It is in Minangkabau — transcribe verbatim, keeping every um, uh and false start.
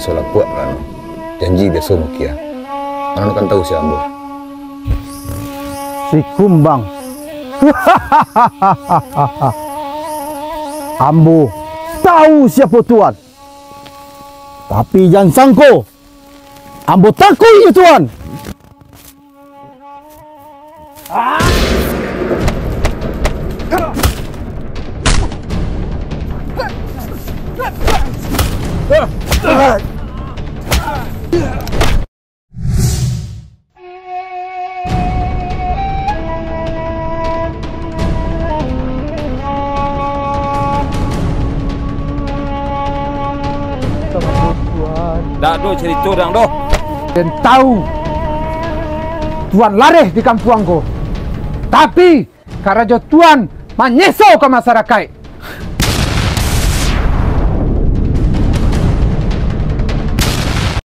Salapuak mano, janji biaso mukia. Mano kan tahu si ambo. Si Kumbang. Ambo tahu siapo Tuan. Tapi jan sangko, ambo takuik jo Tuan. Dak ado carito dang doh. Den tahu, Tuan lareh di kampuang ko. Tapi, karajo Tuan manyeso ka masarakaik.